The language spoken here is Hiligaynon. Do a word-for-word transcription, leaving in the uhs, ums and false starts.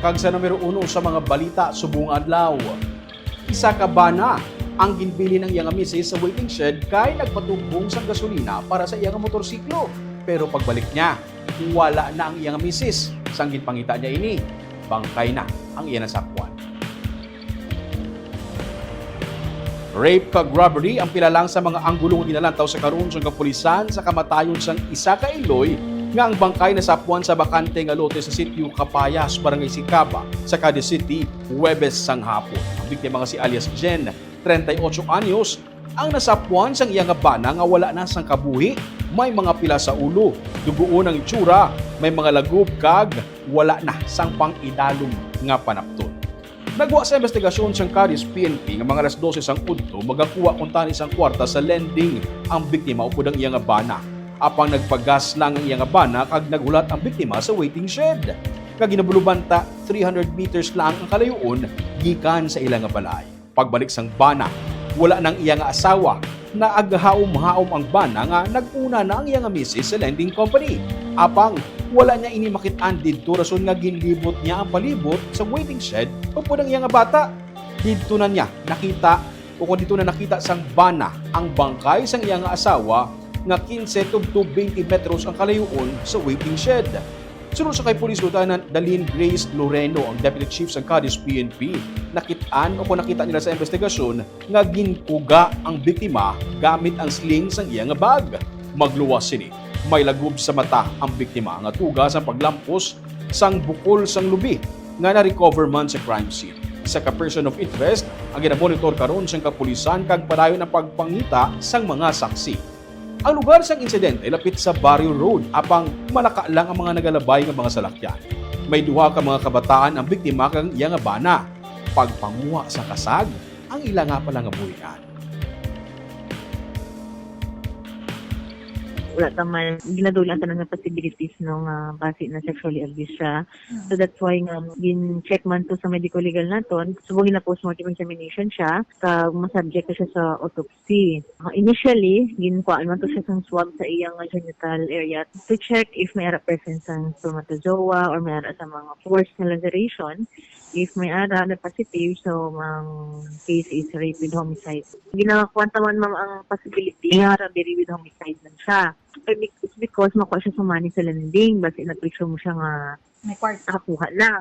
Kag sa numero uno sa mga balita subong adlaw, isa ka bana ang ginbilin ang iya nga misis sa waiting shed kay nagpatugbong sang gasolina para sa iya nga motorsiklo. Pero pagbalik niya, wala na ang iya nga misis. Sang ginpangita niya ini, bangkay na ang iya nasapwan. Rape kag robbery ang pila lang sa mga anggulo nga ginalantaw sa karon sang kapulisan sa kamatayon sang isa ka iloy nga ang bangkay nasapwan sa bakante nga lote sa Sitio Kapayas, Barangay Sicaba, sa Cadiz City, Huwebes sang hapon. Ang biktima nga si alias Jen, treinta y ocho anyos, ang nasapwan sang iya nga bana nga wala na sang kabuhi. May mga pila sa ulo, dugoon ang itsura, may mga lagob kag wala na sang pang-idalom nga panapton. Nagwa sa investigasyon sang Cadiz P N P nga mga alas dose sang udto magakuha kuntani sang kwarta sa lending ang biktima upod ang iya nga bana. Apang nagpagas lang ang iya nga bana kag naghulat ang biktima sa waiting shed, nga ginabulubanta three hundred meters lang ang kalayuon gikan sa ila nga balay. Pagbalik sang bana, wala nang iya nga asawa. Naaghaom-haom ang bana nga nag-una na ang iya nga misis sa lending company. Apang wala niya ini makit-an didto, rason nga ginlibot niya ang palibot sa waiting shed upod ang iya nga bata. Didto na niya nakita, o kon didto na nakita sang bana ang bangkay sang iya nga asawa nga quince tubtob twenty metros ang kalayuon sa waiting shed. Suno sa kay Police Lieutenant Darlene Grace Loreno, ang Deputy Chief sang Cadiz P N P, nakit-an o kon nakita nila sa investigasyon nga ginkuga ang biktima gamit ang sling sang iya nga bag. Magluwas sini, may lagob sa mata ang biktima nga tuga sang paglampos sang bukol sang lubi nga na-recover man sa crime scene. Isa ka person of interest ang ginamonitor karon sang kapulisan kag padayon ang pagpangita sang mga saksi. Ang lugar sang insidente lapit sa Barrio Road, apang malaka lang ang mga nagalabay nga mga salakyan. May duha ka mga kabataan ang biktima kag ang iya nga bana. Pagpanguha sa kasag ang ila nga palangabuhian. Wala ta man, ginadula ta nga possibilities, no, nga basi na sexually abused siya. So that's why nga gin-check man to sa medico legal naton. Subong gina-postmortem examination siya, kag ma-subject na siya sa autopsy. Ah, initially, ginkuhaan man to siya sang swab sa iyang genital area to check if may ara presence sang spermatozoa or may ara sa mga forced na laceration. If may ara na positive, so ang case is rape with homicide. Ginakuan ta man, ma'am, ang possibility nga robbery with homicide lang siya. But bec-, it's because makuha siya sa money sa lending, basi nag-presume siya nga May kwarta. nakakuha na.